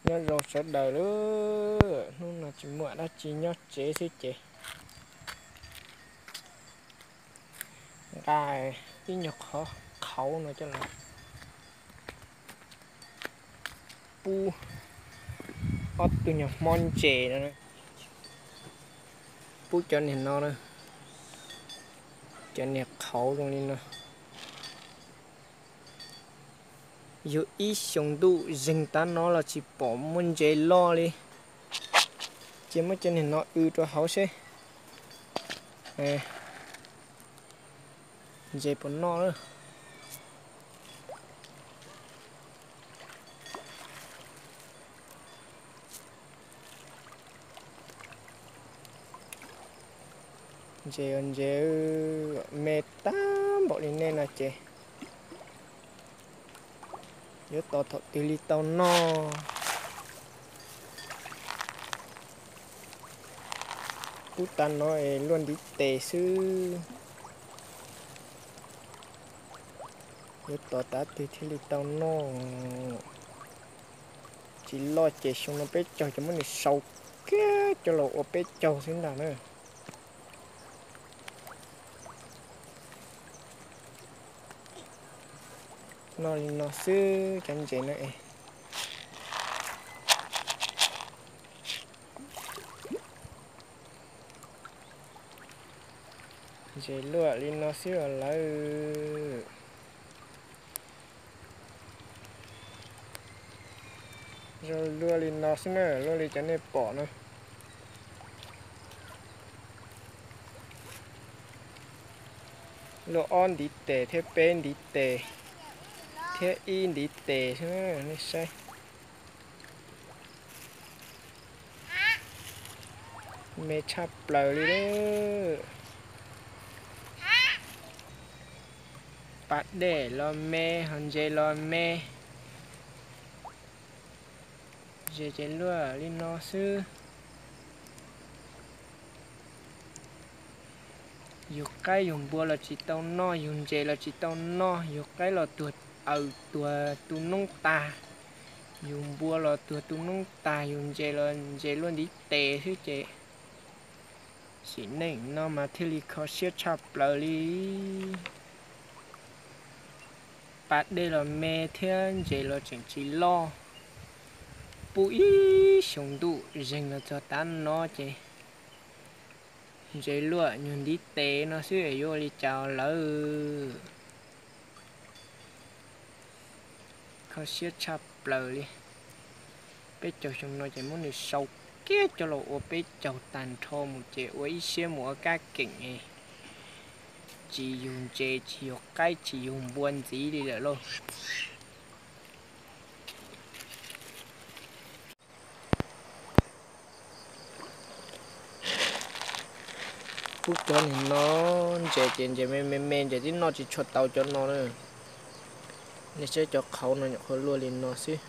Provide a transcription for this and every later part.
Nyob zoo sawv daws lauj, hnub no tsis muaj dab tsi nyob tsev xwb ces nqa ib nyuag qhov qhauv no coj los pub ob tug nyuag hmob ntses no, pub cov niag no, cov niag qhauv zoo li no. Yog ib xyoo ntuj zeeg tav no los tsis pom muaj ntses loj li. Ces muab cov niag no w rau hauv seb ntses puas noj na. Ntses, ntses me tag npaum li nej no ces yuav tos thaum twg li tau noj. Pub tav no es luaj ntiv tes xwb, yuav tos tav twg thiaj li tau noj. Tsis loj ces xyoo no peb caug ces muab nws sau kiag coj los ua peb caug xwb ntag na. Noj li no xwb cov ntses no es. Ntses luaj li no xwb os lawm. Zoo luaj li no xwb na, luaj li cov nej pom no. Luaj ob ntiv tes thiab peb ntiv tes thiab ib ntiv tes xwb nej saib. Me tshaj plaws li. Pas dej los me, ho ntses los me. Ntses ces luaj li no xwb. Yug qaib yug npua los tsis tau noj, yug ntses los tsis tau noj, yug qaib los tuag, aws, tuag tu noob tag, yug npua los tuag tu noob tag, yug ntses los ntses luaj ntiv tes xwb ces sim neej no mas thiaj li kho siab tshaj plaws li. Pas dej los me thiab ntses los tseem tsis loj. Pub ib xyoo ntuj zeeg los txog tav no ces ntses luaj nyuag ntiv tes no xwb yuav ua li cas lawm. Kho siab tshaj plaws li. Peb caug xyoo no ces muab nws sau kiag coj los ua peb caug tag nrho mus ces ua ib siab mus ua kab keem es tsis yug ntses tsis yug qaib tsis yug npua ntxiv li lawm lauj. Pub cov niag no ntses ces ntses me me me ntses twb noj tsis tshua tau cov no na. Nej saib cov qhauv no nyuam qhuav luaj li no xwb,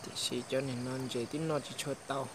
tiam sis cov niag no ntses twb noj tsis tshua tau.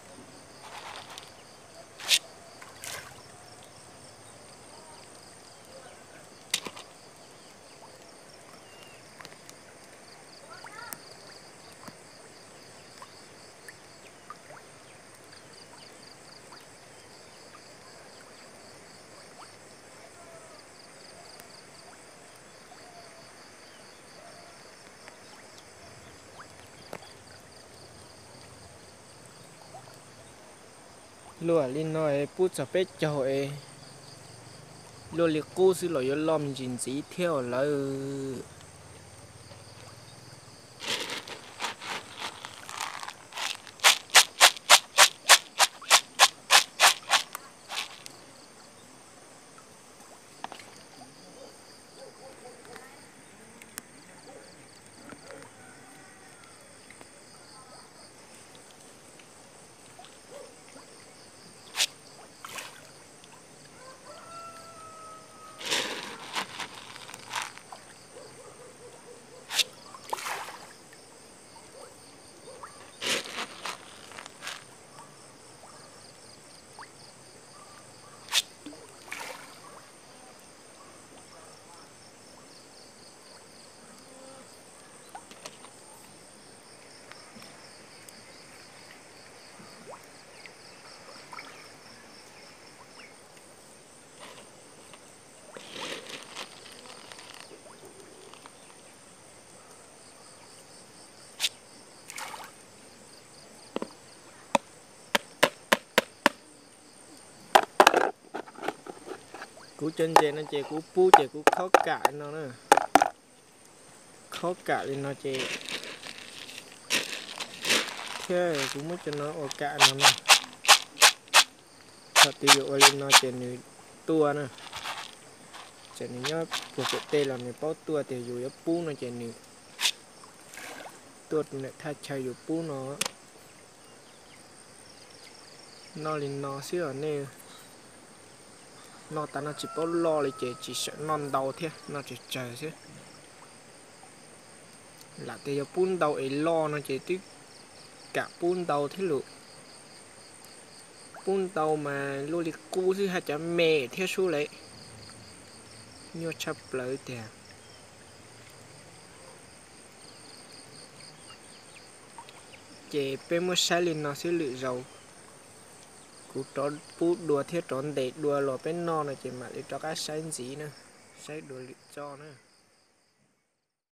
Luaj li no es pub txog peb caug es luaj li qub xwb los yuav loj me ntsis ntxiv thiab lawm. Kuv cov ntses no ces kuv pub ces kuv khob kam li no na. Khob kam li no ces thiab kuv muab cov no ua kam no na. Thaum twg yus ua li no ces nws tuaj na. Ces nws nyob puag pem tej los nws paub tuaj tias yus yuav pub no ces nws tuaj ntawm thaj chaw yus pub no. Noj li no xwb os nej. Noj tas no tsis paub loj li ces tsis sawm noj ntau thiab, noj tsawg tsawg xwb. Lam tias yog pub ntau es loj no ces twb kam pub ntau thiab lus. Pub ntau mas luaj li qub xwb haj cov me thiab sub lawm. Nyuaj tshaj plaws tiag. Ces peb muab saib li no xwb, lwm zaus kuv rov pub dua thiab rov ntes dua los peb noj no ces mam li rov qab saib ntxiv na, saib dua lwm txoj na.